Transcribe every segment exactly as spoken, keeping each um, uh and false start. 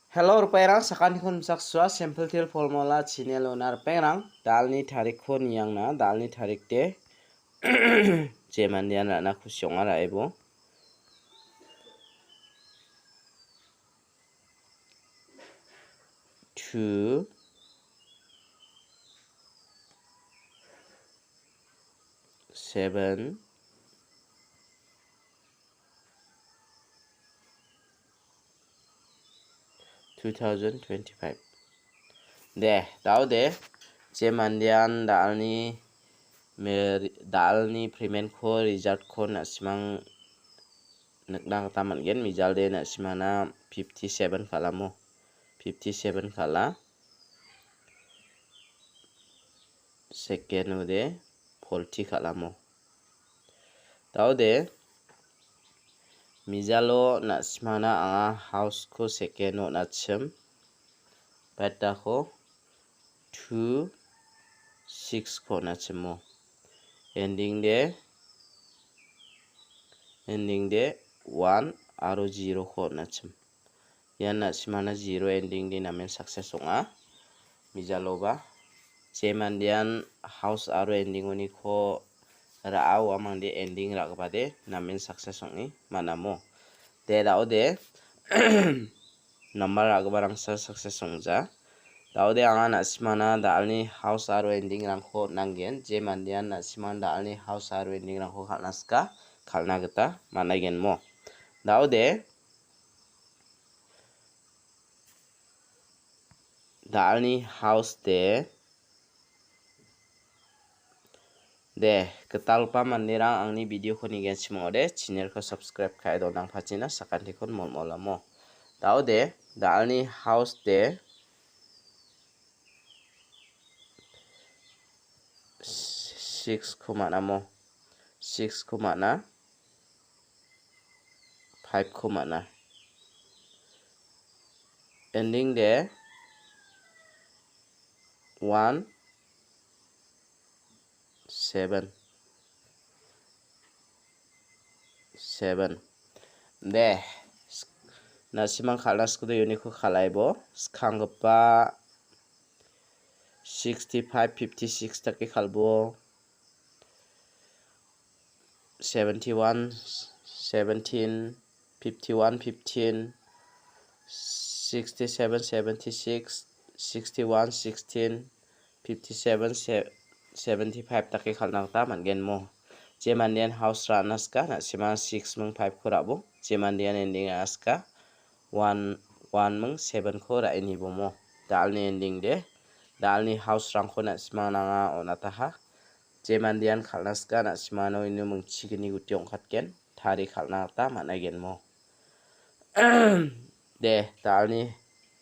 Hello, ripengrang, sakantikon misaksua, Simple Teer Formula channel-ona ripengrang, dalni tarikko niangna, dalni tarik de, je mandean ra·na kusi ong·a ra·ebo. Two, seven, two thousand twenty-five. De, da·ode, je mandean dalni mer-, dalni payment-ko, result-ko na·simang nikna gita man·gen. Mijalde na·simana fifty-seven kal·amo. Fifty-seven kal·a. Second-ode forty kal·amo. Da·ode, mijalo na·simana anga house-ko second-o on·achim. Betako two six-ko on·achimo. Ending de, ending de one aro zero-ko on·achim. Ian na·simana zero ending de namen success ong·a. Mijaloba, je mandean house aro ending-oniko ra·a, uamangde ending ra·gipade namen success ong·e man·amo. De, da·ode, nambar ra·giparangsa success ong·ja. Da·ode anga na·simana dalni house aro ending-rangko on·angen. Je mandean na·simana dalni house aro ending-rangko kal·na sika, kal·na gita man·aigenmo. Da·ode, dalni house de, de, gitalgipa manderang angni video-ko nigenchim ong·ode, channel-ko subscribe ka·e donangpachina sakantikon molmolamo. Da·ode, dalni house de, six-ko man·amo. Six-ko man·a. Five-ko man·a. Ending de one, seven. Seven. De, na·simang kal·na skode uniko kal·aibo. Skanggipa sixty-five, fifty-six dake kal·bo. Seventy-one, seventeen, fifty-one, fifteen, sixty-seven, seventy-six, sixty-one, sixteen, fifty-seven, se-, seventy-five dake kal·na gita man·gen mo. Je mandean house ra·na sika, na·sima six ming five-ko ra·bo. Je mandean ending ra·na sika, one, one ming seven-ko ra·e nibo mo. Dalni ending de, dalni house-rangko na·simang nanga on·ataha. Je mandean kal·na sika, na·simano ino mingchigni guti ong·katgen, tari kal·na gita man·aigen mo. De, dalni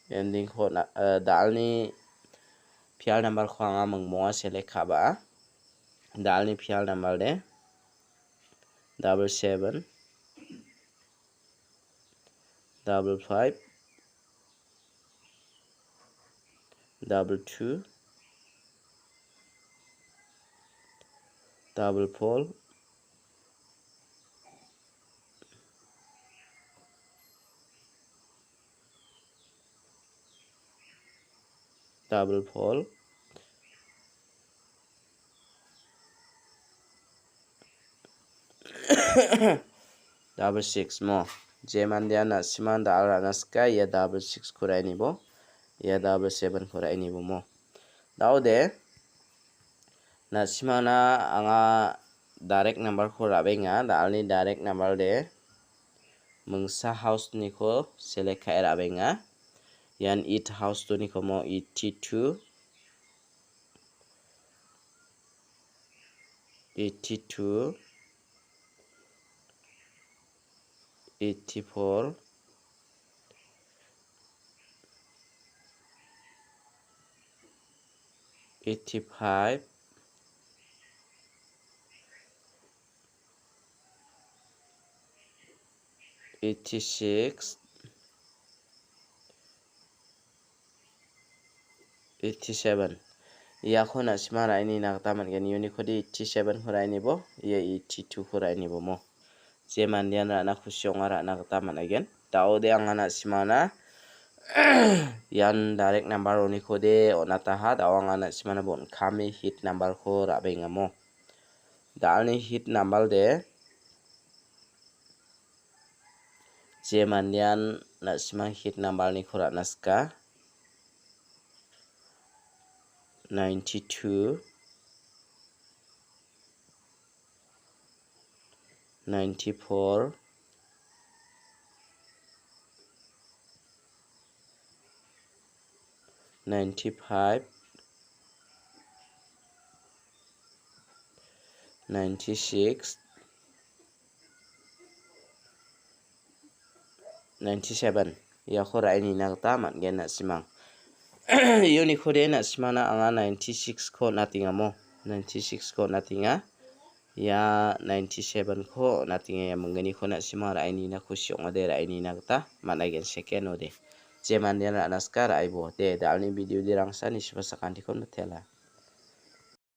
ending-ko na-, eh, dalni pial number-ko anga mingmonga select ka·ba. Dalni pial number de, double seven, double five, double two, double four, double four, double six mo. Je mandean na·siman dal ra·na sika, ia double six-ko ra·e nibo, ia double seven-ko ra·e nibo mo. Da·ode, na·simana anga direct number-ko ra·benga, dalni direct number de mingsa house-niko select ka·e ra·benga. Ian eight house-niko mo, eighty-two, eighty-two, eighty-four, eighty-five, eighty-six, eighty-seven. Iako na·sima ra·e nina gita man·gen. Unikode eighty-seven-ko ra·e nibo, ia eighty-two-ko ra·e nibo mo. Je mandean ra·na kusi ong·a ra·na gita man·aigen. Da·ode anga na·simana Ian direct number-oniko de on·ataha, da·o anga na·simana bon·kame hit number-ko ra·bengamo. Da·alni hit number de, je mandean na·simang hit number-niko ra·na sika. Ninety-two, ninety-four, ninety-five, ninety-six, ninety-seven. Iako ra·e nina gita man·gen na·simang. Iunikode na·simangna anga ninety-six-ko on·atengamo. Ninety-six-ko on·atenga. Ia ninety-seven-ko on·atenga. Ia minggniko na·simang ra·e nina kusi ong·ode ra·e nina gita man·aigen second-ode. Je mandean ra·na sika ra·aibo. De, da·alni video de rangsa nisiba sakantikon mitela.